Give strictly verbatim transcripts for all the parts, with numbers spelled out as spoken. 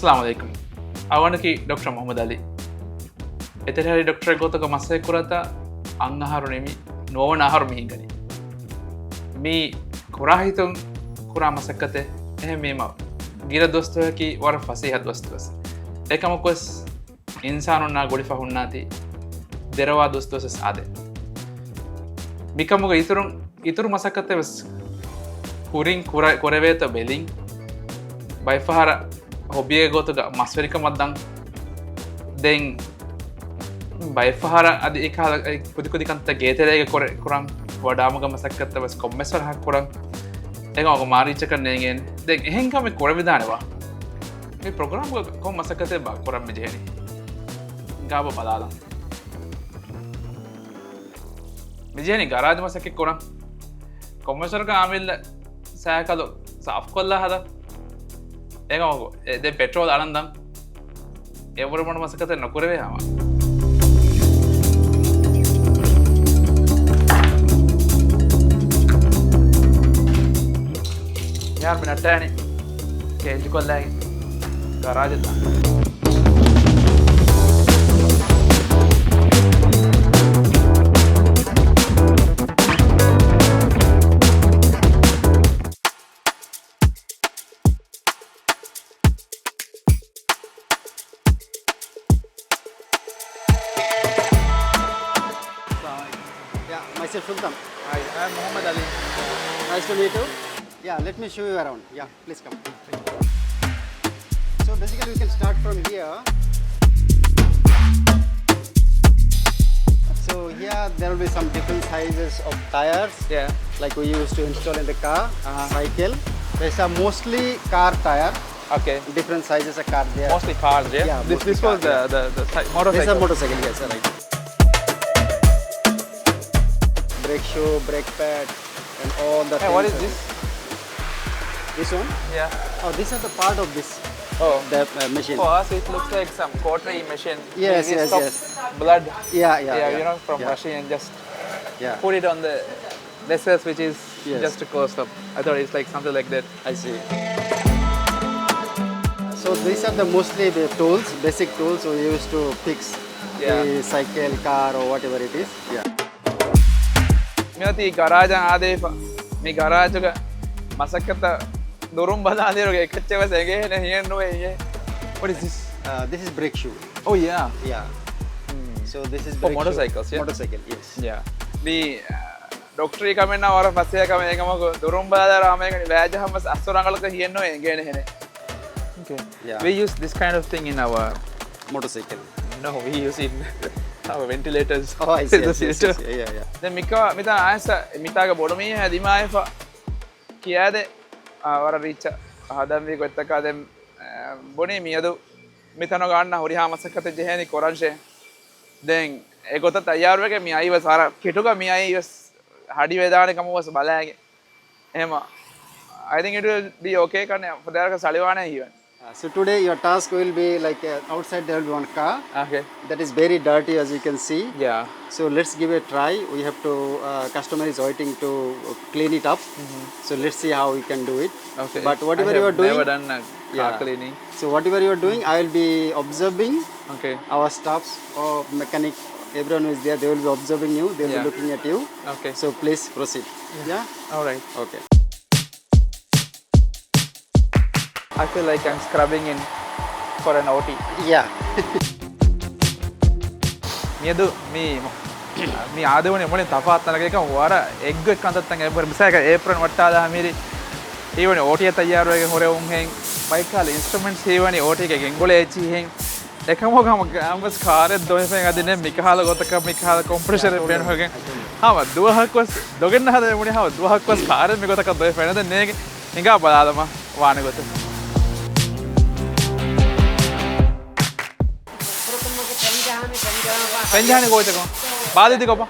އައްސަލާމު ޢަލައިކުމް. އަޅުގަނޑަކީ ޑޮކްޓަރ މުޙައްމަދު ޢަލީ. އެތެރެހަރީ ޑޮކްޓަރެއް ގޮތުގަ މަސައްކަތް ކުރަތާ އަށް އަހަރު ނިމި ނުވަވަނަ އަހަރު މި ހިނގަނީ. މީ ކުރާ ހިތުން ކުރާ މަސައްކަތެއް. އެހެންވީމަ، ގިނަ ދުވަސްތަކަކީ ވަރަށް ފަސޭހަ ދުވަސް ދުވަސް. އެކަމަކުވެސް އިންސާނުންނާ ގުޅިފަ ހުންނާތީ ދެރަވާ ދުވަސް ދުވަސް ވެސް އާދެ. މިކަމުގެ އިތުރުން، އިތުރު މަސައްކަތެއް ވެސް ކުރިން ކުރ-، ކުރެވޭތޯ ބެލިން. ބައެއްފަހަރަށް ހޮބީއެއް ގޮތުގަ މަސްވެރިކަމަށް ދަން. ދެން ބައެއްފަހަރަށް އަދި އެކަހަލަ ކުދިކުދި ކަންތައް ގޭތެރޭގަ ކުރެ-، ކުރަން. ވަޑާމުގެ މަސައްކަތްތައް ވެސް ކޮންމެސް ވަރަހަށް ކުރަން. އެކަމަކު މާރީއްޗަކަށް ނޭނގޭނެ. ދެން އެހެން ކަމެއް ކުރެވިދާނެ ވާ. މި ޕްރޮގްރާމްގަ ކޮން މަސައްކަތެއް ބާ ކުރަން މި ޖެހެނީ؟ ގާބަ ބަލާލަން. މި ޖެހެނީ ގަރާޖު މަސައްކަތް ކުރަން. ކޮންމެސް ވަރަކަށް އާމިއްލަ ސައިކަލު ސާފުކޮށްލާ ހަދަން. އެކަމަކު އެ ދެން ޕެޓްރޯލް އަޅަން ދަން. އެވަރު މޮޑު މަސައްކަތެއް ނުކުރެވޭ ހަމަ. މިހާރު މި ނައްޓާނީ ޗޭންޖް ކޮށްލައިގެން ގަރާޖަށް ދާން. Yeah, myself Sultan. Hi, I'm Muhammad Ali. Nice to meet you. Yeah, let me show you around. Yeah, please come. So basically, we can start from here. So here there will be some different sizes of tires. Yeah. Like we used to install in the car, uh-huh, cycle. These are mostly car tire. Okay. Different sizes of car there. Mostly cars, yeah? Yeah, this, mostly this car, was the, yeah, the, the si-, motorcycle. These are motorcycle, yes, right. Brake shoe, brake pad, and all the things. Hey, what is this? This one? Yeah. Oh, these are the part of this. Oh. The, uh, machine. For us, it looks like some cautery machine. Yes, yes, yes. Blood. Yeah, yeah, yeah, yeah, you know, from rushing and just, yeah, put it on the vessels, which is, yes, just closed up. I thought it's like something like that. I see. So these are the mostly the tools, basic tools we use to fix, yeah, the cycle, car, or whatever it is. Yeah. މިއޮތީ ގަރާޖަށް އާދެވިފަ. މި ގަރާޖުގަ މަސައްކަތަށް ދުރުން ބަލާލިއިރުގެ އެކައްޗެއް ވެސް އެނގޭހެނެއް ހިއެއް ނުވޭ އިއްޔެ. What is this? Uh, this is brake shoe. Oh, yeah. Yeah. Hmm. So this is brake shoe. For motorcycles, yeah? Motorcycle, yes. Yeah. މި، އަ، ޑޮކްޓަރީ ކަމެއް ނާ ވަރަށް ފަސޭހަ ކަމެއް. އެކަމަކު ދުރުން ބަލާލާ ރާމޭގަނި ވައިޖަހަން ވެސް އަސްވަރަށް އަނގަޅަކަށް ހިއެއް ނުވޭ އެނގޭނެހެނެއް. Okay. Yeah. We use this kind of thing in our motorcycle. No, we use in our ventilators. Oh, I see, I see, I see, I see. Yeah, yeah, yeah. ދެން މިކާ، މިތާ އައިސް، މިތާގަ ބޮޑު މީހާ ދިމާވެފަ ކިޔާދެ، އާ، ވަރަށް ރީއްޗަށް ހަދަންވީ ގޮތްތަކާ ދެން، އާ، ބުނީ މިއަދު މިތަނުގަ އަންނަ ހުރިހާ މަސައްކަތެއް ޖެހޭނީ ކުރަންށޭ. ދެން އެގޮތަށް ތައްޔާރުވެގެން މި އައީ ވެސް ވަރަށް ކިޓުގަ މި އައީ ވެސް ހަޑިވެދާނެ ކަމަށް ވެސް ބަލައިގެން. އެހެމަ، I think it will be okay ކަން ފަދައިން ސަޅިވާނެ ހީވަން. Uh, so today your task will be like, uh, outside there will be one car. Okay. That is very dirty as you can see. Yeah. So let's give a try. We have to, uh, customer is waiting to clean it up. Mm-hmm. So let's see how we can do it. Okay. But whatever you are doing, I have never done a car cleaning. Yeah. So whatever you are doing, I will be observing. Okay. Our staffs or mechanic, everyone who is there, they will be observing you. They will be looking at you. Okay. So please proceed. Yeah. Yeah? All right. Okay. I feel like I'm scrubbing in for an O T. Yeah. މިއަދު މި، މި އާދެވުނީ މުޅިން ތަފާތު ތަނަކަށް. ވަރަށް އެއްގޮތް ކަންތައްތައް އެބަހުރި. މިސާލަކަށް އޭޕްރަން ވައްޓާލާ މިރި ހީވަނީ އޯޓީއަށް ތައްޔާރުވެގެން ހުރެވުންހެން. ބައެއްކަހަލަ އިންސްޓްރުމެންޓްސް ހީވަނީ އޯޓީގެ ގެންގުޅޭ އެއްޗިހެން. އެކަމަކު ހަމަ ގާމްވެސް ކާރެއް ދޮވެފައި އަދި ނެ މިކަހަލަ ގޮތަކަށް މިކަހަލަ ކޮމްޕްރެޝަރެއް ބޭނުންވެގެން. ހަމަ ދުވަހަކުވެސް ދޮގެއް ނަހަދަ މުޅި ހަމަ ދުވަހަކުވެސް ކާރެއް މިގޮތަކަށް ދޮވެފައި ނެ. ދެން ނޭގެ ހިނގާ ބަލާލަމާ ވާނެ ގޮތެއް. ފެންޖަހާނީ ކޯޗަކު؟ ބާލިދީ ކޮބާ؟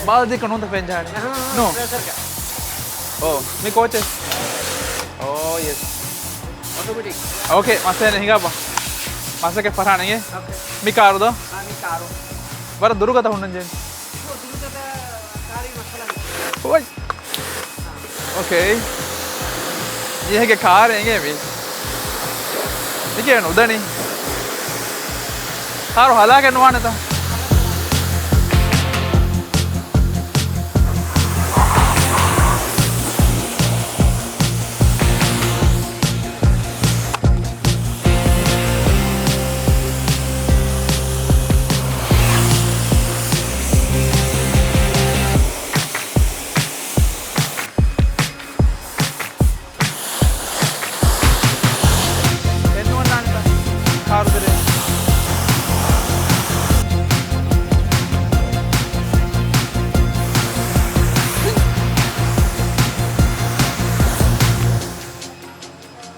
ބާލިދީ ކޮންތަ ފެންޖަހާނީ؟ ނޫންތަ ފެންޖަހާނީ؟ ނޫން. އޯ، މި ކޯޗެއް؟ އޯ، ޔެސް. އޮޓޯމެޓިކް. އޯކޭ، މައްސަލައެއް ނެތް ހިނގާބަ. މަސައްކަތް ފަށާނެ އިނގޭ؟ އޯކޭ. މި ކާރު ދޯ؟ އާ، މި ކާރު. ވަރަށް ދުރުގަދަ ހުންނަން ޖެހޭ. ދުރުގަދަ ކާރީ މައްސަލަ ނެތް. އޯކޭ. މީހެއްގެ ކާރެއް އިނގޭ މީ. އޭގެ ނުދަނީ. ކާރު ހަލާކެއް ނުވާނެތަ؟ އެންނުވަންނާނެތަ؟ ކާރު ތެރޭ.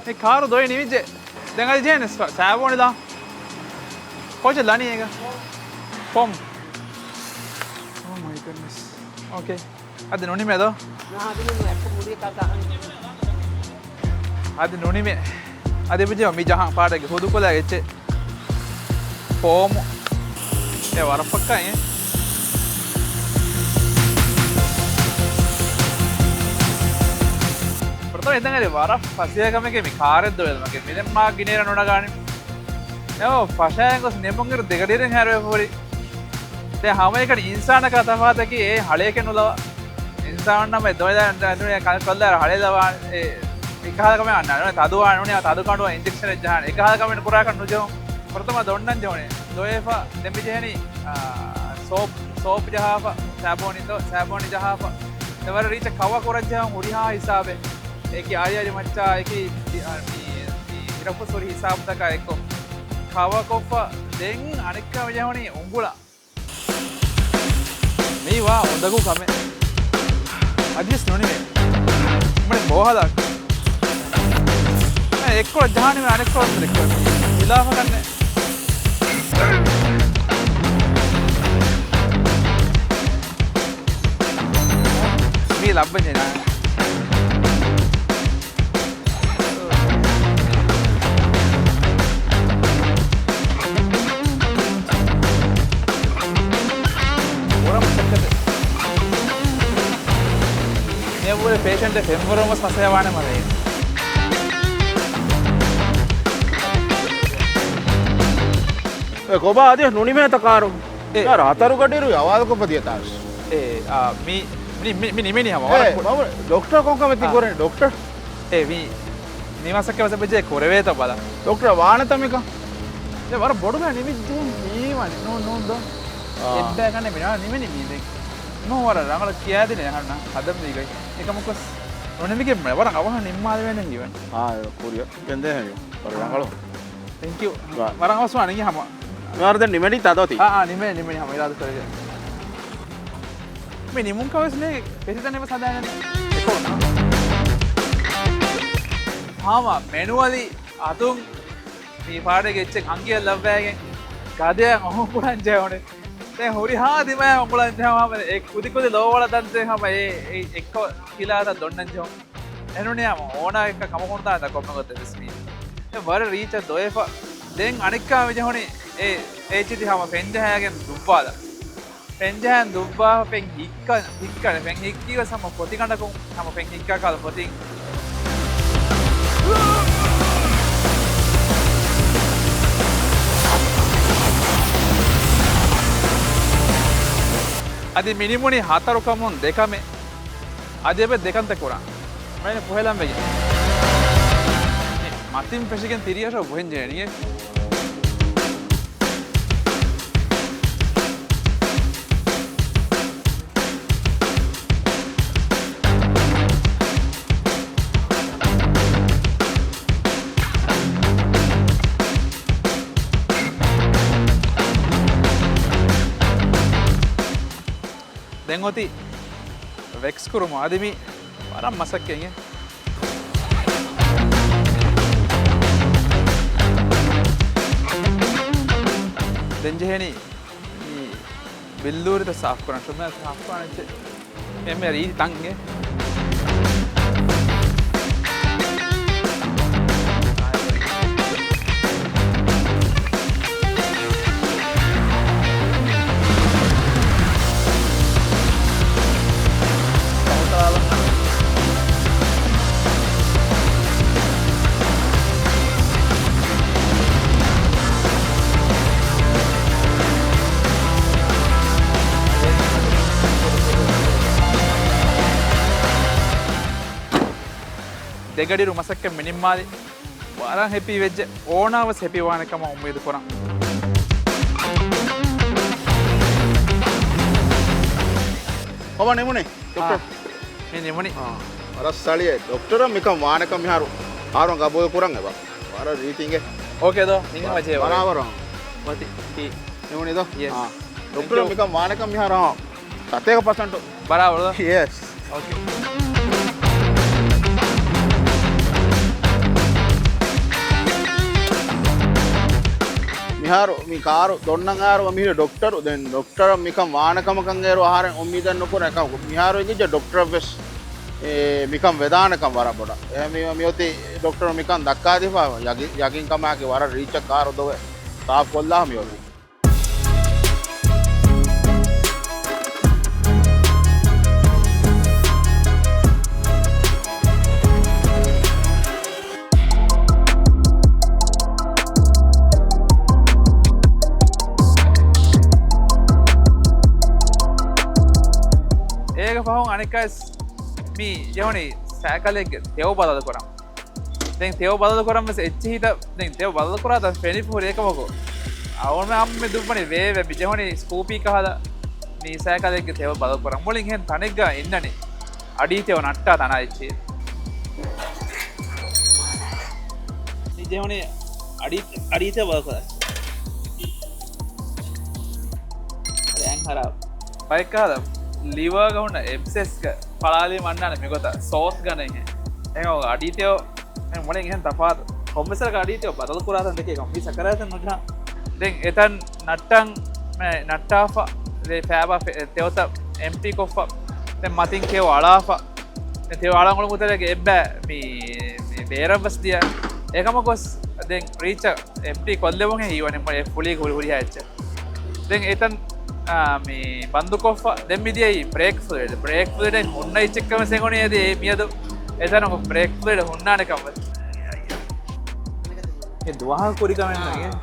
އެ ކާރު ދޮވެ ނިމިއްޖެ. ދެން އަދި ޖޭނެސް ސާބޯނި ދާ. ކޯޗެއް ލަނީ އޭގަ؟ ފޮމް. Oh my goodness. Okay. އަދި ނުނިމޭ ދޯ؟ ނާ، އަދި ނުނިމޭ. އަދި ނުނިމޭ. އަދި ބުޖެ މި ޖަހާ ޕާޑެއްގެ ހުދުކޮލާ އެއްޗެއް. ފޯމު. އެ ވަރަށް ފައްކާ އެ. ފުރަތަމަ ހިތަށް އަރި ވަރަށް ފަސޭހަ ކަމެކޭ މި ކާރެއް ދޮވެލުމަކީ. މިދެން މާ ގިނައިރަށް ނުނަގާނެ. އެ ފަށައިގެން ގޮސް ނިމުންއިރު ދެގަޑިއިރެއް ހައިރުވެފަ ހުރި. ދެން ހަމައެކަނި އިންސާނަކާ ތަފާތަކީ އެ ހަޅޭކެއް ނުލަވާ. އިންސާނުންނަމެ ދޮވެލާ ނުނި ކަލްކޮށްލާ ހަޅޭ ލަވާ އެ މިކަހަލަ ކަމެއް އަންނާ ނުނި ތަދުވާ ނުނި ތަދު ކަނޑުވާ އިންޖެކްޝަނެއް ޖަހާނެ. އެކަހަލަ ކަމެއް ކުރާކަށް ނުޖެހުން. ފުރަތަމަ ދޮންނަން ޖެހުނީ. ދޮވެފަ ދެން މި ޖެހެނީ، އާ، ސޯޕް، ސޯޕް ޖަހާފަ، ސާބޯނި ދޯ، ސާބޯނި ޖަހާފަ. ދެން ވަރަށް ރީއްޗަށް ކަވަ ކުރަން ޖެހުން ހުރިހާ ހިސާބެއް. އެކި އަރިއަރި މައްޗާ، އެކި މި، މި، މި ހިރަފުސް ހުރި ހިސާބުތަކާ އެއްކޮށް ކަވަކޮށްފަ ދެން އަނެއްކާ މި ޖެހުނީ އުނގުޅާ. މީ ވާ އުނދަގޫ ކަމެއް. އަދިވެސް ނުނިމޭ. މަނެ ބޯހަލާ. އެއްކޮޅަށް ޖަހާނީމޭ އަނެއްކޮޅަށް އެއްކޮޅަށް. ހިލާފަކަންނެ. މީ ލައްބަން ޖެހިނާ. ބޮޑަށް މަސައްކަތެއް. މިއަށްވުރެ ޕޭޝަންޓެއް ފެންވަރުން ވެސް މަސައްކަތް ވާނެ މަރޭ. އެ ކޮބާ އަދި ނުނިމޭތަ ކާރު؟ އެ. ޔާ، ހަތަރު ގަޑިއިރު އަވާލުކޮށްފަ ދިޔަ ތާސް. އެ، އާ، މި، މި، މި، މި ނިމެނީ ހަމަ. އެ، ވަރަށް ކު- މަމަ، ޑޮކްޓަރ ކޮން ކަމެއް ތި އާ. ކުރަނީ؟ ޑޮކްޓަރ؟ އެ، މި، މި މަސައްކަތް ވެސް ބެޖޭ ކުރެވޭތަ ބަލަ. ޑޮކްޓަރ ވާނެތަ މިކަން؟ އެ، ވަރަށް ބޮޑުގަ ނިމިއްޖެ ހީވަނީ. ނޫން، ނޫން ދޯ. އާ. އެއްބަޔަކަށް ނިމި، ނިމެނީ މީ ދެން. ނޫން ވަރަށް ރަނގަޅަށް ކިޔާދިނޭ އަހަންނަށް ހަދަން ދީގަތް. އެކަމަކުވެސް ނުނިމިގެން ވަރަށް އަވަހަށް ނިންމާލެވޭނެ ހީވަނީ. އާ، ކުރިއަށް ގެންދޭ ހެޔޮ. ވަރަށް ރަނގަޅު. ތެންކް ޔޫ. ވާ. ވަރަށް އަވަސްވާނެ ހަމަ. މިހާރު ދެން ނިމެނީ ތަދޯ ތި؟ އާ، އާ، ނިމޭ، ނިމެނީ ހަމަ އިރާދަ ކުރެގެން. މި ނިމުން ކަވެސް ނޭ ފެށިތަނެއް ވެސް ހަދާނެ. އެކޯ. ހަމަ މެނުއަލީ އަތުން މި ފާޑެއްގެ އެއްޗެއް އަނގިއަށް ލައްވައިގެން ގަދަޔަށް އޮހޮން ކުރަން ޖެހުނެ. ދެން ހުރިހާ ދިމަޔަށް އުނގުޅަން ޖެހުނު ހަމަ އެ ކުދިކުދި ލޯވަޅަ ދަންތެއް ހަމަ އެ، އެ އެއްކޮށް ކިލާތައް ދޮންނަން ޖެހުނު. އެހެންނޫނީ ހަމަ އޯނާ އެއްކަ ކަމަކުން ދާނެތާ ކޮންމެ ގޮތެއް ވެސް މީ. އެ ވަރަށް ރީއްޗަށް ދޮވެފަ. ދެން އަނެއްކާ މި ޖެހުނީ އެ، އެ އެޗްޑީ ހަމަ ފެން ޖަހައިގެން ދުއްވާލަ. ފެން ޖަހައިގެން ދުއްވާފަ ފެން ހިއްކަ، ހިއްކަން ފެން ހިއްކީ ވެސް ހަމަ ފޮތިގަނޑަކުން ހަމަ ފެން ހިއްކާ ކާލަ ފޮތިން. އަދި މި ނިމުނީ ހަތަރު ކަމުން ދެ ކަމެއް. އަދި އެބަ ދެކަންތައް ކުރާ. މައިނަ ކުހެލަން ވެގެން. މަތިން ފެށިގެން ތިރިއަށް ބުހެން ޖެހެނީ. ދެން އޮތީ ވެކްސް ކުރުމަށް. އަދި މި ވަރަށް މަސައްކަތް. ދެން ޖެހެނީ މި ބިއްލޫރިތައް ސާފު ކުރަން. ޝުމޭ ސާފު ކުރަން އެއްޗެއް. އެންމެ ރީތި ތަންގެ. އެގަޑިއިރު މަސައްކަތް މި ނިންމާލި. ވަރަށް ހެޕީ ވެއްޖެ. އޯނާވެސް ހެޕީ ވާނެ ކަމަށް އުއްމީދު ކުރަން. ކޮބާ ނިމުނީ؟ ޑޮކްޓަރ. އާ. މި ނިމުނީ. އާ. ވަރަށް ސަޅިއެއް. ޑޮކްޓަރަށް މިކަން ވާނެކަން މިހާރު އަހަރުން ގަބޫލު ކުރަން އެބަ. ވަރަށް ރީތި އިނގޭ. އޯކޭ ދޯ. ނިމުމަށޭ. ބަރާބަރު. މަތި. ނިމުނީ ދޯ؟ ޔެސް. އާ. ޑޮކްޓަރަށް މިކަން ވާނެކަން މިހާރު ސަތޭކަ ޕަސެންޓު. ބަރާބަރު ދޯ؟ ޔެސް. އޯކޭ. މިހާރު މި ކާރު ދޮންނަން އަހަރު މިހިރި ޑޮކްޓަރު. ދެން ޑޮކްޓަރަށް މިކަން ވާނެ ކަމަކަށް އޭރު އަހަރެން އުއްމީދެއް ނުކުރޭ. އެކަމަކު މިހާރު އެނގިއްޖެ ޑޮކްޓަރަށް ވެސް އެ، މިކަން ވެދާނެކަން ވަރަށް ބޮޑަށް. އެހެންވީމަ މިއޮތީ ޑޮކްޓަރު މިކަން ދައްކާދީފަ ޔަގި-، ޔަގީންކަމާއެކީ ވަރަށް ރީއްޗަށް ކާރު ދޮވެ ސާފް ކޮށްލާ މިއޮތީ. އޭގެ ފަހުން އަނެއްކާވެސް މި ޖެހުނީ ސައިކަލެއްގެ ތެޔޮ ބަދަލު ކުރަން. ދެން ތެޔޮ ބަދަލު ކުރަން ވެސް އެއްޗިހިތަ، ދެން ތެޔޮ ބަދަލު ކުރާތަން ފެނިފަ ހުރި އެކަމަކު، އަޅުގަނޑުމެން އަންމެ ދުއްވަނީ ވޭވެ މި ޖެހުނީ ސްކޫޕީ ކަހަލަ މި ސައިކަލެއްގެ ތެޔޮ ބަދަލު ކުރަން. މުޅިން އެހެން ތަނެއްގަ އިންނަނީ އަޑީ ތެޔޮ ނައްޓާ ތަނާ އެއްޗެއް. މި ޖެހުނީ އަޑީ، އަޑީ ތެޔޮ ބަދަލު ކުރާ. އަދި އަންހަރާ ބައެއް ކަހަލަ ލިވާގަ ހުންނަ އެބްސެސްގަ ފަޅާލީމަ އަންނާނެ މިގޮތަށް ސޯސް ގަނެ އެހެން. އެހެން އަޑީ ތެޔޮ މުޅިން އެހެން ތަފާތު. ކޮންމެސަރަކަށް އަޑީ ތެޔޮ ބަދަލު ކުރާތަން ދެކޭ ކަމަށް މީ ސަކަރާތެއް ނުޖަހާ. ދެން އެތަން ނައްޓަން ނައްޓާފަ، ދެ ފައިބާ ފެ-، ތެޔޮތައް އެމްޓީ ކޮށްފަ، ދެން މަތިން ތެޔޮ އަޅާފަ، ދެން ތެޔޮ އަޅަން އުޅުމުގެ ތެރޭގަ އެއްބައި މި، މި ބޭރަށް ވެސް ދިޔަ. އެކަމަކު ވެސް ދެން ރީޗަށް އެމްޓީ ކޮށްލެވުން ހީވަނީ މުޅި ފުޅީގަ ހުރި ހުރިހާ އެއްޗެއް. ދެން އެތަން، އާ، މި ބަންދުކޮށްފަ، ދެން މި ދިޔައީ ބްރޭކް ފްލުއިޑް. ބްރޭކް ފްލުއިޑެއް ހުންނަ އެއްޗެއްކަމަށް އެނގުނީ އަދި އެ މިއަދު އެތަނަކު ބްރޭކް ފްލުއިޑް ހުންނާނެ ކަމަށް. އެ ދުވަހަށް ކުރި ކަމެއް ނޫން.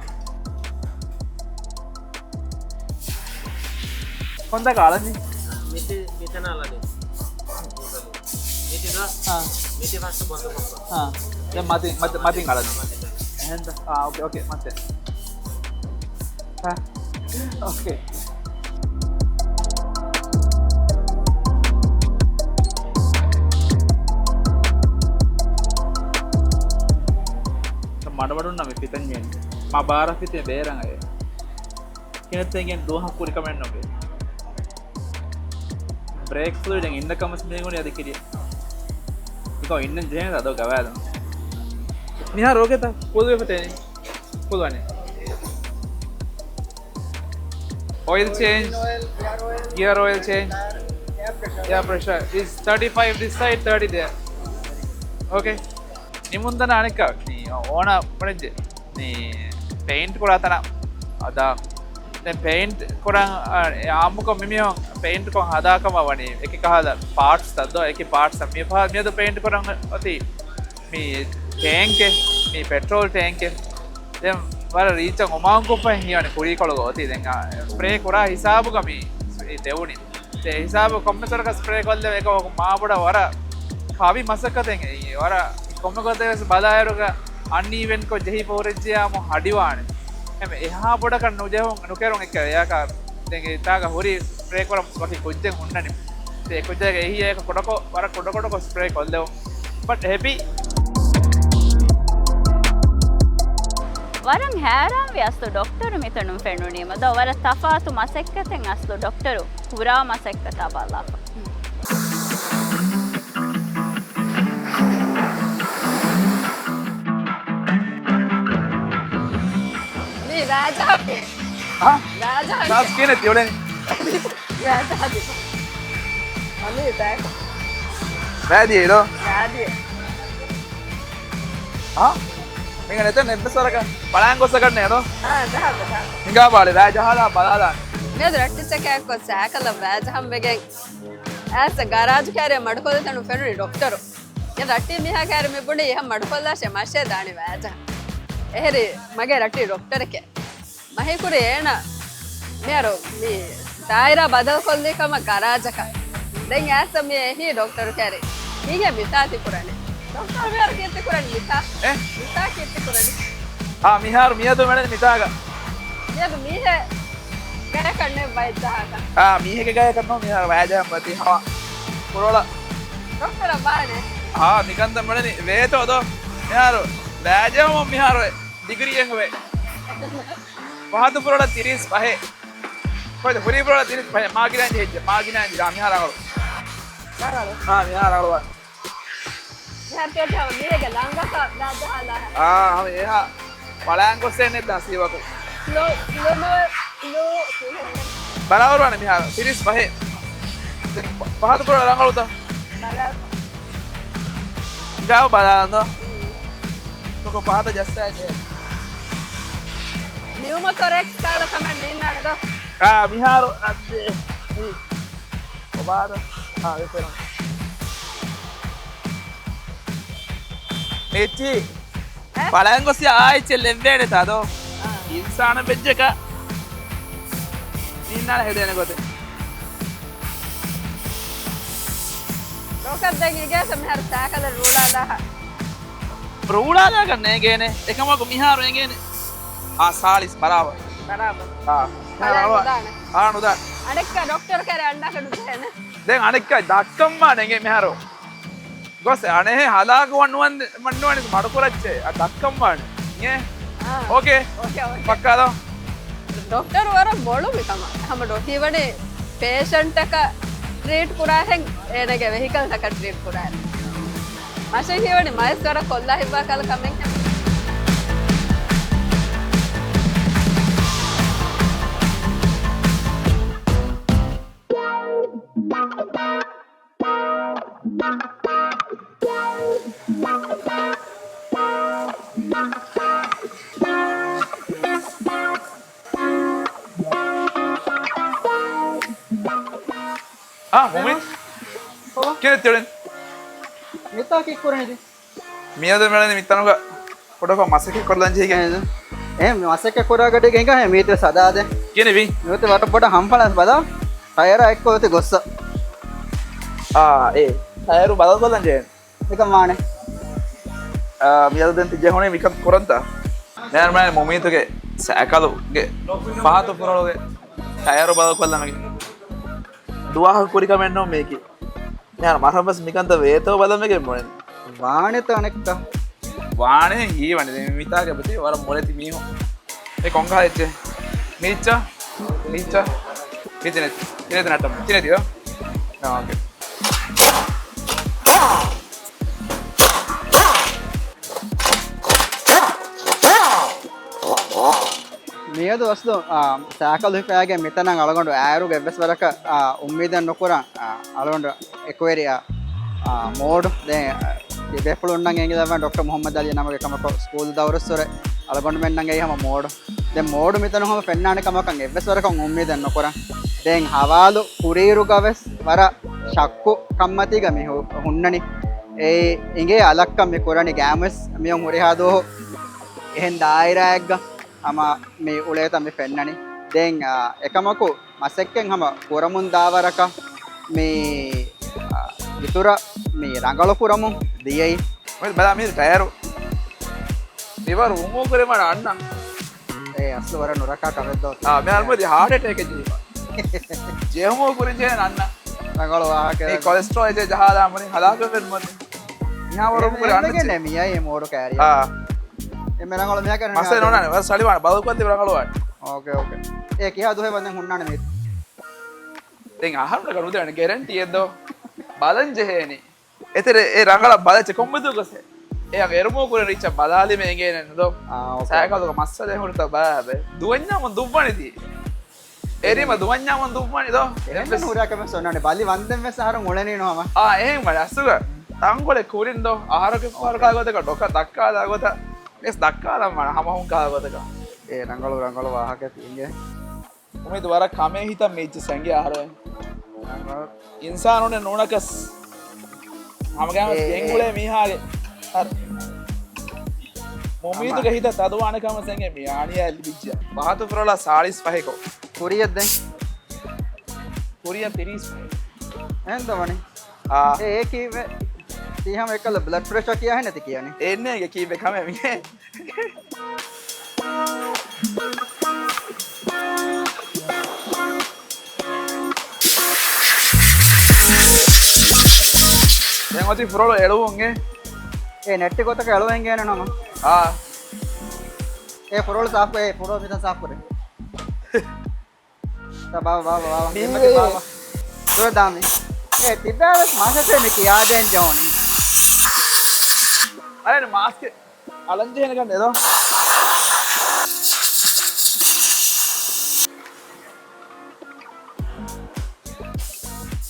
ކޮންތާކަށް އަޅަނީ؟ މިތި، މިތަނަށް އަޅަނީ. މިތި ދޯ؟ އާ. މިތި ފަސްޓް ބަންދު ކޮށްފަ. އާ. ދެން މަތި، މަތި، މަތިން އަޅަނީ. އެހެންތަ؟ އާ، އޯކޭ، އޯކޭ، މަތި. އާ. އޯކޭ. މަޑުމަޑުންނަށް މި ފިތަން ޖެހެނީ. މާ ބާރަށް ފިތޭ ބޭރަށް އައޭ. ކިނަތައް އިނގޭ ދުވަހަށް ކުރި ކަމެއް ނޫން. ބްރޭކް ފްލުއިޑެއް އިންނަ ކަމަސް މީހުން އަދި ކިރި. އިކޮ އިންނަން ޖެހޭނެ އަދޯ ގަވާލު. މިހާރު އޯކޭތަ؟ ކުލުވެފަ ތޭނީ. ކުލުވަނީ. އޮއިލް ޗޭންޖް، ގިއަރ އޮއިލް ޗޭންޖް. އެއާ ޕްރެޝަރ. އިޒް ތާޓީ ފައިވް ދިސް ސައިޑް، ތާޓީ ދެ. އޯކޭ. ނިމުން ދަންނަ އަނެއްކާ މި އޯނަ ބުނެއްޖެ. މި ޕެއިންޓް ކުރާ ތަނަށް ހަދާ. ދެން ޕެއިންޓް ކުރަން، އާ، އާއްމުކޮށް މި މީހުން ޕެއިންޓް ކޮށް ހަދާ ކަމަށް ވަނީ އެކި ކަހަލަ ޕާޓްސް ތައް ދޯ، އެކި ޕާޓްސް ތައް މި ފަހަ-، މިއަދު ޕެއިންޓް ކުރަން އޮތީ މި ޓޭންކެއް، މި ޕެޓްރޯލް ޓޭންކެއް. ދެން ވަރަށް ރީއްޗަށް އޮމާން ކޮށްފަ ހިޔާނެ ކުރީކޮޅުގަ އޮތީ. ދެން އާ، ސްޕްރޭ ކުރާ ހިސާބުގަ މި ދެވުނީ. ދެ ހިސާބު ކޮންމެ ތަނަކަށް ސްޕްރޭ ކޮށްލެވޭ އެކަމަކު މާބޮޑަށް ވަރަށް ކަވި މަސައްކަތެއް އެއީ. ވަރަށް ކޮންމެ ގޮތެއް ވެސް ބަލާއިރުގަ އަންއީވެންކޮށް ޖެހިފަ ހުރެއްޖެޔާމު ހަޑިވާނެ. އެހެން އެހާ ބޮޑަކަށް ނުޖެހުން، ނުކެރުން އެއްކަ އެޔާކާ. ދެން އެތާގަ ހުރި ސްޕްރޭ ކުރަން ވަކި ކުއްޖެއް ހުންނަނީ. ދެ ކުއްޖާގެ އެހީ އެކަ ކުޑަކޮށް، ވަރަށް ކުޑަކުޑަކޮށް ސްޕްރޭ ކޮށްލެވުން. ބަޓް ހެޕީ. ވަރަށް ހައިރާންވި އަސްލު ޑޮކްޓަރު މިތަނުން ފެނުނީމަ. ދޯ ވަރަށް ތަފާތު މަސައްކަތެއް އަސްލު ޑޮކްޓަރު ކުރާ މަސައްކަތާ ބަލާފަ. މީ ރާޖާ. ހާ؟ ރާޖާ. ސާސް ކިހިނެއް ތިއުޅެނީ؟ ރާޖާ ދި. މަނީ ބޭކް. ރާދިޔޭ އިރޯ؟ ރާދިޔޭ. ހާ؟ މިގަނެ އެތަން އެއްބަސްވަރަކަށް ބަޅާން ގޮސް އަގަންނޭ އިރޯ؟ ހާ، ޖަހާ ބަލާ. ހިނގާ ބާޅި ރާ ޖަހާލާ ބަލާލާނެ. މިއަދު ރައްޓި ޗެކާއެއްކޮށް ސައިކަލަށް ރާ ޖަހަން ވެގެން އައިސް ގަރާޖު ކައިރިއަށް މަޑުކޮށްލި ތަނުން ފެނުނީ ޑޮކްޓަރު. އެ ރައްޓި މީހާ ކައިރި މި ބުނީ އެހެން މަޑުކޮށްލާށޭ މަށޭ ދާނީ ވައިޖަ. އެހެރީ މަގޭ ރައްޓި ޑޮކްޓަރެކޭ. މަހިކުރި އޭނަ މިހާރު މި ދާއިރާ ބަދަލުކޮށްލި ކަމަށް ގަރާޖަކަށް. ދެން އައިސް މި އެހީ ޑޮކްޓަރު ކައިރި. ހީގެ މިތާ ތި ކުރަނީ. ޑޮކްޓަރ މިހާރު ކީއްތަ ކުރަނީ މިތާ؟ އެ؟ މިތާ ކީއްތަ ކުރަނީ؟ އާ، މިހާރު މިއަދު މެޅެނީ މިތާގަ. މިއަދު މީހެއް ގަޔަކަށް ނެއް ބައެއް ޖަހާކަށް. އާ، މީހެއްގެ ގަޔަކަށް ނޫން މިހާރު ވައިޖަހަން ބަތި ހަމަ ކުރޮޅަ. ޑޮކްޓަރ ބާނެ. އާ، ނިކަންތައް މެޅެނީ ވޭތޯ ދޯ؟ މިހާރު ވައިޖަހަމުން މިހާރު ޑިގްރީއެއް ހުވޭ. ފަހަތު ފުރޮޅަ ތިރީސް ފަހެއް. ކޮއްތަ ހުރީ ފުރޮޅަ ތިރީސް ފަހެއް. މާގިނައިން ޖެހިއްޖެ. މާގިނައިން ޖެހި. މިހާރު ރަނގަޅު. ރަނގަޅު؟ އާ، މިހާރު ރަނގަޅު. މިހާރު ތިޔަ ޖަހަން މީހެއްގެ ލަނގަކަށް ދާ ޖަހާލާ. އާ، ހަމަ އެހާ ބަލާން ގޮސް އެއް ނެތް ދާ ސީވަކު. ލޯ، ލޯ، ލޯ، ލޯ. ބަލާވަރުވާނެ މިހާރު ތިރީސް ފަހެއް. ފަހަތު ފުރޮޅަ ރަނގަޅުތަ؟ ބަލާ. ގާ ބަލާން ދޯ. ތޮކޮ ފަހަތަށް ޖައްސާ ޖެހޭ. ނިއުމޮތޮރެކްސް ކާލަ ކަމެއް ނީންނާނެ ދޯ. އާ، މިހާރު އައްދޭ. މީ. ކޮބާދޯ؟ އާ، ވެފެރުން. މިއްޗި. އެ؟ ބަލަން ގޮސް އާ އެއްޗެއް ލެއްވޭނެތާ ދޯ؟ އާ. އިންސާނަށް ވެއްޖެކަ ނީންނާނެ ހެދޭނެ ގޮތެއް. ޑޮކްޓަރ ދެން އިގޭތަ މިހާރު ސައިކަލެއް ރޫޅާލާހަ؟ ރޫޅާލާކަށް ނޭނގޭނެ. އެކަމަކު މިހާރު އެނގޭނެ. އާ، ސާޅީސް ބަރާބަރު. ބަރާބަރު. އާ. ބަލާ ނުދާނެ. އާ، ނުދާ. އަނެއްކާ ޑޮކްޓަރު ކައިރި އަންނާކަށް ނުޖެހޭނެ. ދެން އަނެއްކާ ދައްކަން ވާނެ އެނގޭ މިހާރު. ގޮސް އަނެއްހެން ހަލާކު ވަންނުވަން-، ވަންނުވަނީ މަޑުކުރައްޗޭ. އަ، ދައްކަން ވާނެ. އިނގޭ؟ އާ. އޯކޭ. އޯކޭ، އޯކޭ. ޕައްކާ ދޯ؟ ޑޮކްޓަރު ވަރަށް ބޮޅު މިކަމަށް. ހަމަ ޑޮ-، ހީވަނީ ޕޭޝަންޓަކަށް ޓްރީޓް ކުރާހެން އޭނަގެ ވެހިކަލްތަކަށް ޓްރީޓް ކުރާހެން. މަށެއް ހީވަނީ މައިސް ވަރަށް ކޮށްލާ ހިތްވާ ކަލަ ކަމެއްހެން. އާ، މުމިން. ކިހިނެއް ތިއުޅެން؟ މިތާ ކީއްކުރަނީ ދީ؟ މިއަދު މިއުޅެނީ މިތަނުގަ ކުޑަކޮށް މަސައްކަތް ކޮށްލަން ޖެހިގެން. އެ، އެ މަސައްކަތް ކުރާ ގަޑީގަ ހިނގާ ހޭ މީތި ސަދާދޭ. ކިހިނެއްވީ؟ ނުވަތަ ވަރަށް ބޮޑަށް ހަންފަޅަށް ބަލާ. ޓަޔަރާ އެއްކޮށް އޮތީ ގޮއްސަ. އާ، އޭ. ޓަޔަރު ބަދަލުކޮށްލަން ޖެހޭނެ. ނިކަން ވާނެ. އާ، މިއަދު ދެން ތި ޖެހުނީ މިކަން ކުރަންތަ؟ މޭރުމޭ މުމީތުގެ ސައިކަލުގެ ފަހަތު ފުރޮޅުގެ ޓަޔަރު ބަދަލުކޮށްލަމެގެ. ދުވާހަކަ ކުރި ކަމެއް ނޫން މީކީ. މިހާރު މަރަށް ވެސް މިކަންތައް ވޭތޯ ބަލަމެގެ މުޅެން. ވާނެތަ އަނެއްކާ؟ ވާނެ ހީވަނީ. ދެން މިތާގެ ބަތި ވަރަށް މޮޅެތި މީހުން. އެ ކޮންކަހަލަ އެއްޗެއް؟ މީއްޗަ؟ މީއްޗަ؟ މިތިނެތި. ތިނެތި ނައްޓަމު. ތިނެތި ދޯ؟ އާ، އޯކޭ. މިއަދު އަސްލު، އާ، ސައިކަލު ހިފައިގެން މިތަނަށް އަޅުގަނޑު އާއިރުގެ އެއްވެސް ވަރަކަށް، އާ، އުއްމީދެއް ނުކުރަން، އާ، އަޅުގަނޑު އެކުވެރި، އާ، އާ، މޯޑު. ދެން، އާ، ތިބޭފުޅުންނަށް އެނގިލައްވަން ޑޮކްޓަރ މުހައްމަދު އަލީ ނަމުގެ ކަމަކު ސްކޫލް ދައުރުއްސުރެ އަޅުގަނޑުމެންނަށް އެއީ ހަމަ މޯޑު. ދެން މޯޑު މިތަނު ހަމަ ފެންނާނެ ކަމަކަށް އެއްވެސް ވަރަކަށް އުއްމީދެއް ނުކުރަން. ދެން ހަވާލު ކުރިއިރުގަ ވެސް ވަރަށް ޝައްކު ކަންމަތީގަ މި ހު-، ހުންނަނީ. އެއީ އިނގޭ އަލަށްކަން މި ކުރަނީ ގައިމުވެސް މިއޮން ހުރިހާ ދުވަހު އެހެން ދާއިރާއެއްގަ ހަމަ މި އުޅޭތަން މި ފެންނަނީ. ދެން، އާ، އެކަމަކު މަސައްކަތް ހަމަ ކުރަމުން ދާވަރަކަށް މި، އާ، އިތުރަށް މި ރަނގަޅު ކުރަމުން ދިޔައީ. ބަލާ މީ ޓަޔަރު. މިވަރު އުމޫ ކުރެމަނ އަންނަ. އޭ އަސްލު ވަރަށް ނުރަކާ ކަމެއް ދޯ. އާ، މި އަރުމަދި ހާޓް އެޓޭކެއް ޖެހިފަ. ޖެހުމު ކުރިން ޖެހެން އަންނަ. ރަނގަޅު ވާހަކަ. މި ކޮލެސްޓްރޯލް އެޖެ ޖަހާލާ މުނި ހަލާކު ވެރި މުނި. މިހާ ވަރު އެ ކުރި އަންނަ މެންގެ ނެ މިޔާ އެ މޯޑު ކައިރި. އާ. އެ މެ ރަނގަޅު މިހާ ކަރަން މަސެ ނޯނާނެ. ވަރަށް ސަޅިވާނެ. ބަލަކު ކޮންތި ރަނގަޅު ވާނެ. އޯކޭ، އޯކޭ. އޭ ކިހާ ދުހެ ވަންދެން ހުންނާނެ މީ. ދެން އަހަރުން ނުދޭނެ ގެރެންޓީ އެއް ދޯ. ބަލަން ޖެހޭނީ. އެތެރެ އެ ރަނގަޅަށް ބަލައްޗެ ކޮންމެ ދުވަސް އެ އަނގަ އެރުމޯ ކުރެ ރީއްޗަށް ބަލާލީމެ އެނގޭނެ ނުދޯ؟ އާ، އޯކޭ. ސައިކަލުގަ މައްސަލަ ހުރިތަ ބަލާބެ. ދުވަންޏާމުން ދުއްވަނިތީ. އެރީމަ ދުވަންޏާމުން ދުއްވަނި ދޯ؟ އެހެން އެއްވެސް ހުރާ ކަމެއް ސޮންނާނެ. ބަލި ވަންދެން ވެސް އަހަރުން އުޅެނީ ނުހަމަ. އާ، އެހެން ވަނީ އަސްލުގަ ތަންކޮޅެއް ކުރިން ދޯ؟ އަހަރަކެއް ފަހަރު އޯކޭ. ކާ ގޮތަކަށް ޑޮކަށް ދައްކާލާ ގޮތަށް ވެސް ދައްކާލަން ވާނެ ހަމަހުން ކާ ގޮތަކަށް. އޭ ރަނގަޅު ރަނގަޅު ވާހަކަ ތިނގެ. އުމީދު ވަރަށް ކަމޭ ހިތަށް މިއްޗި ސެނގި އަހަރެން. އިންސާނުންނެއް ނޫނަކަސް ހަމަގައިމަސް އޭ، ގެންގުޅޭ އޭ. މީހާގެ ހަރު. މުމީދުގެ ހިތަށް ތަދުވާނެ ކަމަށް ސެނގެ މި އާނިޔާ ލިބިއްޖެ. ފަހަތު ފުރޮޅާ ސާޅީސް ފަހެކޮ. ކުރިއަށް ދެން؟ ކުރިއަށް ތިރީސް ފަހެ. އެހެން ދަވަނީ. އާ. އޭ، އޭ ކީއްވެ؟ ތީ ހަމަ އެކަލަ ބްލަޑް ޕްރެޝަރ ކިޔާ ހެން ނެތި ކިޔަނީ. އެންނޭގެ ކީއްވެ ކަމެއް މިހެން. ދެން އޮތީ ފުރޮޅު އެޅުވުން އެ. އޭ ނެއްޓި ގޮތަކަށް އެޅުވަން ގޭނެ ނަމަ. އާ. އޭ ފުރޮޅު ސާފު ކުރޭ، އޭ ފުރޮޅު މިތަން ސާފު ކުރޭ. ބާ، ބާ، ބާ، ބާ. ދުވެ ދާމި. އޭ ތިބާވެސް މަސަތެ މި ކިޔާދޭން ޖޯނި. އަރެ މާސްކެ އަޅަން ޖެހޭނެ ކަން ދޭދޯ.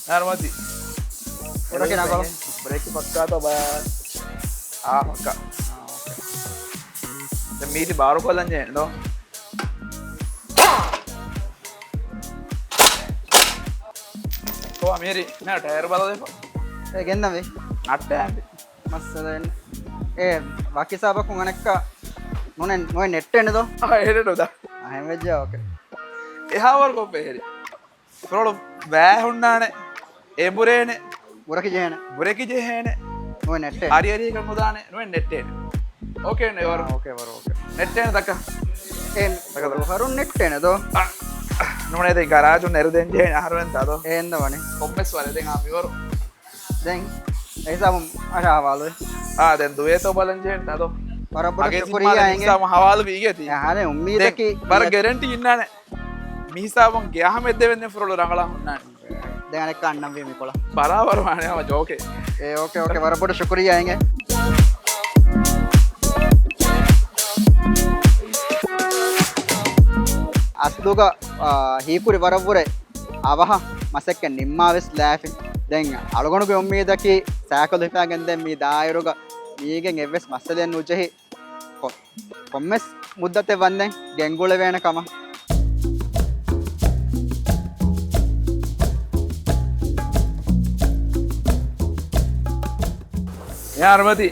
އަރުމަތި. ބްރޭކް ނަގަޅު. ބްރޭކް ފައްކާތޯ ބާ. އާ ފައްކާ. ދެން މީތި ބާރު ކޮށްލަން ޖެހޭނެ ދޯ. ކޯ އަމީރި މިހާ ޓަޔަރު ބަދަލުވެފަ. އޭ ގެންނަވީ. ނައްޓާ އެނބި. މައްސަލައެއް. އޭ ވަކި ސާބަކުން އަނެއްކާ ނުނެ-، ނުއެ ނެއްޓޭނެ ދޯ. އާ އެހެނެއް ނުދާ. އަހެން ވެއްޖެ އޯކޭ. އެހާ ވަރު ކޮށްފަ އެހެރި. ފުރޮޅު ވައި ހުންނާނެ. އެނބުރޭނެ. ބުރަކި ޖެހޭނެ. ބުރެކި ޖެހޭނެ. ނުވެ ނެއްޓޭ. އަރިއަރިއަކަށް ނުދާނެ. ނުވެ ނެއްޓޭނެ. އޯކޭ ނޭ ވަރު. އާ، އޯކޭ ވަރު، އޯކޭ. ނެއްޓޭނެ ދައްކަ. އޭ، ދައްކަ، ދައްކަ. އަހަރުން ނެއްޓޭނެ ދޯ. އާ، ނޫނޭ ދެން ގަރާޖު ނެރުދޭން ޖެހޭނެ އަހަރު އެންތާ ދޯ. އޭން ދަވަނީ. ކޮންމެސް ވަރެ ދެން އާ މިވަރު. ދެން، އެ ހިސާބުން އަށާ ހަވާލުވެ. އާ، ދެން ދުވޭތޯ ބަލަން ޖެހޭނެ ދޯ. ވަރަށް ބޮޑަށް އަގޭ ޝުކުރިއްޔާ ޒިންމާ އިނގޭ. ހިސާބުން ހަވާލު ވީގޭތީ. އެ، އަހަރެން އުއްމީދަކީ ދެން ވަރަށް ގެރެންޓީ އިންނާނެ. މި ހިސާބުން ގެ އަހަމެއް ދެވެން ފުރޮޅު ރަނގަޅަށް ހުންނާނެ. ދެން އަނެއްކާ އަންނަންވީ މިކޮޅަށް. ބަރާބަރު ވާނެ ހަމަ ޖޯކެއް. އޭ، އޯކޭ، އޯކޭ، ވަރަށް ބޮޑަށް ޝުކުރިއްޔާ އިނގޭ. އަސްލުގަ، އާ، ހީކުރި ވަރަށްވުރެ އަވަހަށް މަސައްކަތް ނިންމާވެސް ލާފި. ދެން އަޅުގަނޑުގެ އުއްމީދަކީ ސައިކަލް ހިފާގެން ދެން މި ދާއިރުގަ މީގެން އެއްވެސް މައްސަލައެއް ނުޖެހި. ކޮ-، ކޮންމެސް މުއްދަތެއް ވަންދެން ގެންގުޅެވޭނެ ކަމަށް. އެ އަރުމަތި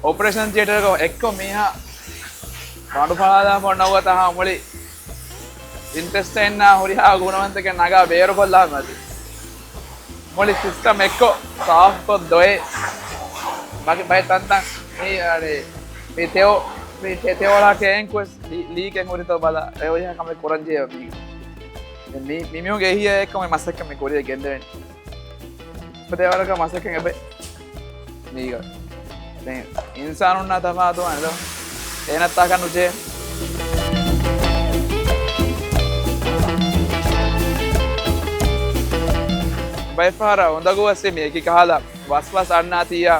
އޮޕަރޭޝަން ތިއޭޓަރުގަ އެއްކޮށް މީހާ ބަނޑު ފަޅާލާފަ ނަގަ ތަހާ މުޅި އިންޓެސްޓައިންނާ ހުރިހާ ގުނަވަންތަކެއް ނަގާ ބޭރުކޮށްލާ މަތި. މުޅި ސިސްޓަމް އެއްކޮށް ސާފުކޮށް ދޮއެ. ބަކި ބައެއް ތަންތަން މި، އަނެ، މި ތެޔޮ، މި ތެ-، ތެޔޮޅާ ކޭންކުވެސް ލީ-، ލީކެއް ހުރިތޯ ބަލާ، އެ ހުރިހާ ކަމެއް ކުރަން ޖެހޭ މީގަ. މި، މި މީހުންގެ އެހީއާ އެއްކޮށް މި މަސައްކަތް މި ކުރިޔަށް ގެންދެވެނީ. އެފަދަ ވަރަކަށް މަސައްކަތް އެބަ މީގަ. ދެން އިންސާނުންނާ ތަފާތުވާނެ ދޯ. އޭނައަށް ތާކަށް ނުޖެހޭ. ބައެއްފަހަރަށް އުނދަގޫވެސް މި އެކި ކަހަލަ ވަސްވަސް އަންނާތީއާ،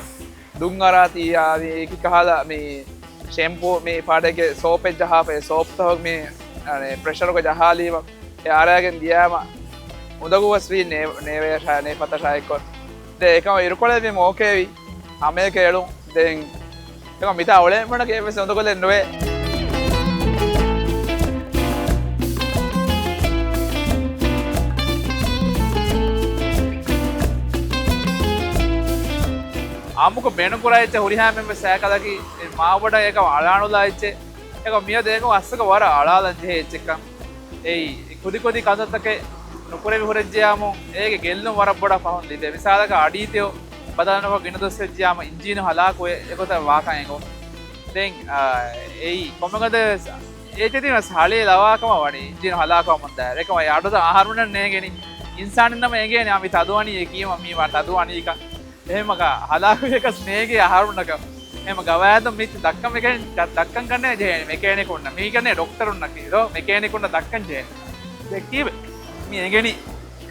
ދުން އަރާތީއާ، މި އެކި ކަހަލަ މި ޝެމްޕޫ، މި ފާޑެއްގެ ސޯޕެއް ޖަހާފަ، އެ ސޯޕްތަކުގެ މި، އަނެ، ޕްރެޝަރުގަ ޖަހާލީމަ، އެ އަރާގެން ދިޔާމަ، އުނދަގޫވެސް ވީ ނޭ-، ނޭވެޔަށާ، ނޭފަތަށާ އެއްކޮށް. ދެން އެކަމަށް އިރުކޮޅެއްވީމަ އޯކޭވީ. ހަމައެކަ އެޅުން. ދެން އެކަމަށް މިތާ އުޅޭ މަޑަކަށް އެއްވެސް އުނދަގުލެއް ނުވޭ. އާއްމުކޮށް ބޭނުންކުރާ އެއްޗެއް ހުރިހާ އެންމެންވެސް ސައިކަލަކީ މާބޮޑަށް އެކަމަށް އަޅާނުލާ އެއްޗެއް. އެކަމަށް މިއަދު އެކަމަށް އަސްލުގަ ވަރަށް އަޅާލަން ޖެހޭ އެއްޗެއްކަން. އެއީ، ކުދިކުދި ކަންތައްތަކެއް ނުކުރެވި ހުރެއްޖެޔާމު، އޭގެ ގެއްލުން ވަރަށް ބޮޑަށް ފަހުން ލިބޭ. މިސާލަކަށް އަޑީ ތެޔޮ ބަދަލުނުކޮށް ގިނަ ދުވަސް ވެއްޖެޔާމު، އިންޖީނު ހަލާކުވެ އެގޮތަށް ވާކަން އެނގުން. ދެން، އާ، އެއީ، ކޮންމެގޮތެއް ވެސް އޭތިތި ވެސް ހަޅޭ ލަވާކަމަށް ވަނީ، އިންޖީނު ހަލާކުވަމުން ދާއިރު. އެކަމަށް އަޑުތައް އަހަރުމެންނަށް ނޭނގެނީ، އިންސާނެއްނަމަ އެނގޭނީ، އާ، މި ތަދުވަނީ އެކީމަ، މީ ވާ ތަދުވަނީކަން. އެހެންމަކަށް ހަލާކުވިޔަކަސް ނޭގޭ އަހަރުންނަކަށް. އެހެންމަ ގަވާއިދުން މި ދައްކަން މެކެނި-، ދަ-، ދައްކަން ކަންނޭ ޖެހޭނެ މެކޭނިކުންނަށް. މީގަނޭ ޑޮކްޓަރުންނަކީ ދޯ މެކޭނިކުންނަށް ދައްކަން ޖެހޭނެ. ދެއްކީބެ. މި އެނގެނީ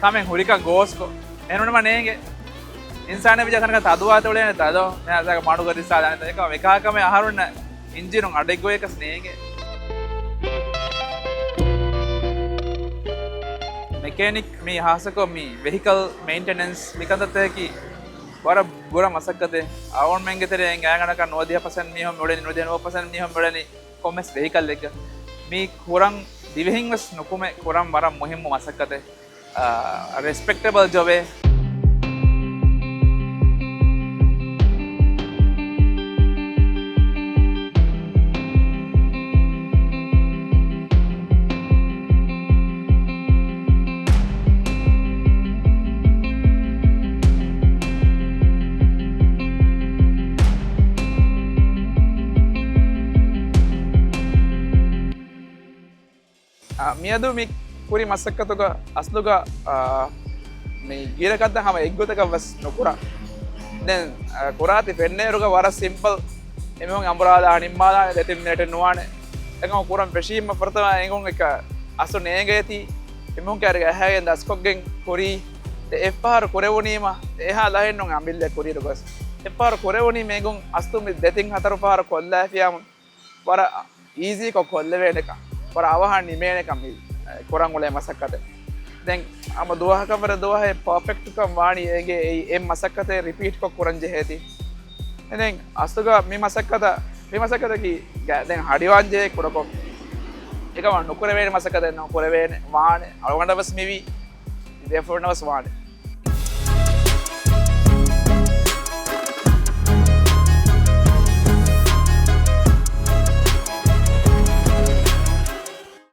ކަމެއް ހުރިކަން ގޯސްކޮށް. އެހެންނަމަ ނޭނގެ. އިންސާނެއް ވިޖާ ތަނަކަށް ތަދުވާތެ އުޅޭނެ ތަދޯ. މިހާރު މަޑުގަ ދިސާލާނެ ތަ. އެކަމަ ވެކާ ކަމެއް އަހަރުންނަށް އިންޖީނުން އަޑެއްގޮޔަކަސް ނޭނގެ. މެކޭނިކް މި ހާއްސަކޮށް މި ވެހިކަލް މެއިންޓެނެންސް މި ކަންތައްތަކަކީ ވަރަށް ބުރަ މަސައްކަތެއް. އަޅުގަނޑުމެންގެ ތެރެއިން ގާތްގަނޑަކަށް ނުވަދިހަ ޕަސެންޓް މީހުން މިއުޅެނީ، ނުވަދިހަ ނުވަ ޕަސެންޓް މީހުން މިއުޅެނީ ކޮންމެސް ވެހިކަލްއެއްގަ. މީ ކުރަން ދިވެހިން ވެސް ނުކުމެ ކުރަން ވަރަށް މުހިއްމު މަސައްކަތެއް. އާ، ރެސްޕެކްޓެބަލް ޖޮބެއް. އާ، މިއަދު މި ކުރި މަސައްކަތުގަ އަސްލުގަ، އާ، މި ގިރަކަށްދާ ހަމަ އެއްގޮތަކަށް ވެސް ނުކުރާ. ދެން، އާ، ކުރާތި ފެންނޭރުގަ ވަރަށް ސިމްޕަލް. އެމީހުން އަނބުރާލާ ނިންމާލާނެ ދެތިން މިނެޓެއް ނުވާނެ. އެކަމަ ކުރަން ފެށީމަ ފުރަތަމަ އެނގުން އެކަ އަސްލު ނޭނގޭތީ. އެމީހުން ކައިރިގަ އަހައިގެން ދަސްކޮށްގެން ކުރީ. ދެ އެއްފަހަރު ކުރެވުނީމަ އެހާ ލަހެއް ނޫން އަމިއްލަ ކުރިއިރު ގޮސް. އެއްފަހަރު ކުރެވުނީމަ އެނގުން އަސްލު މި ދެތިން ހަތަރު ފަހަރު ކޮށްލާފިޔާމު ވަރަށް އީޒީކޮށް ކޮށްލެވޭނެކަން، ވަރަށް އަވަހަށް ނިމޭނެކަން މި ކުރަން އުޅޭ މަސައްކަތެއް. ދެން ހަމަ ދުވަހަކަށް ވުރެ ދުވަހެއް ޕާފެކްޓްކަން ވާނީ އޭގެ އެއީ އެއް މަސައްކަތެއް ރިޕީޓްކޮށް ކުރަން ޖެހޭތީ. ދެން އަސްލުގަ މި މަސައްކަތަށް، މި މަސައްކަތަކީ ގަ-، ދެން ހަޑިވާން ޖެހޭ ކުޑަކޮށް. އެކަމަ ނުކުރެވޭނެ މަސައްކަތެއް ނޫން، ކުރެވޭނެ، ވާނެ، އަޅުގަނޑަށް ވެސް މިވީ، ދެފުޅުންނަށް ވެސް ވާނެ.